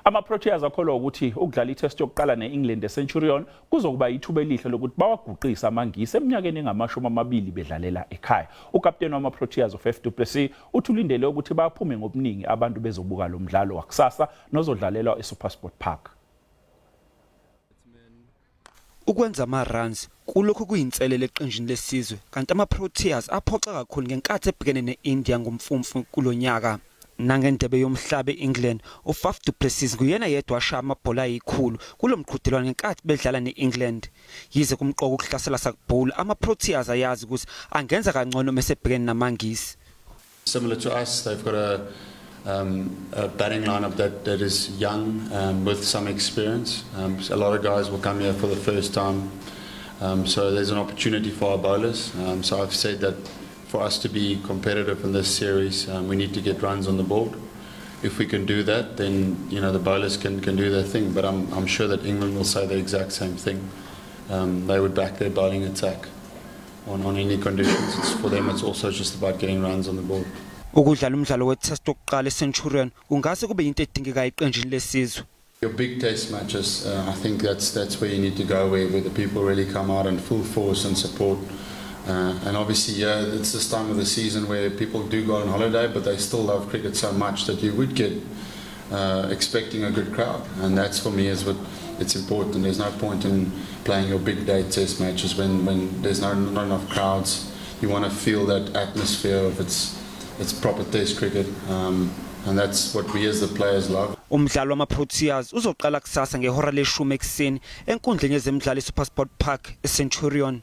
Ama-Proteas akholwa ukuthi ukudlala i-test yokuqala ne-England eCenturion kuzokuba ithuba elihle lokuthi bawaguqise amaNgisi eminyakeni engama-20 bedlalela ekhaya. Ukapteni wama-Proteas uFaf du Plessis uthi ulindele ukuthi baphume ngobuningi abantu bezobuka lo mdlalo wakusasa nozodlalelwa eSuperSport Park. Ukwenza ama-runs kulokhu kuyinselelo eqenjini lesizwe kanti ama-Proteas aphoxa kakhulu ngenkathi ebhekene ne-India ngoMfumfu kulo nyaka. Nangendebe yomhlaba e-England, uFaf du Plessis nguyena yedwa ashaya amabhola ayikhulu kulo mqhudelwano ngenkathi bedlala ne-England. Yize kumqoka ukuhlasela sakubhula, ama-Proteas ayazi ukuthi angenza kangcono uma esebhekene namaNgisi. Similar to us, they've got a batting lineup that is young with some experience. So a lot of guys will come here for the first time. So there's an opportunity for our bowlers. So I've said that for us to be competitive in this series, we need to get runs on the board. If we can do that, then the bowlers can do their thing. But I'm sure that England will say the exact same thing. They would back their bowling attack on any conditions. For them, it's also just about getting runs on the board. Ukudlala umdlalo we-test wokuqala eCenturion kungase kube yinto edingekayo eqenjini lesizwe. Your big test matches, I think that's where you need to go, where the people really come out in full force and support. And obviously, yeah, it's this time of the season where people do go on holiday, but they still love cricket so much that you would get expecting a good crowd. And that's, for me, is what it's important. There's no point in playing your big day test matches when there's not enough crowds. You want to feel that atmosphere of it's proper test cricket. And that's what we as the players love. Umdlalo wama-Proteas uzoqala kusasa ngehora leshumi ekuseni enkundleni yezemidlalo iSuperSport Park eCenturion.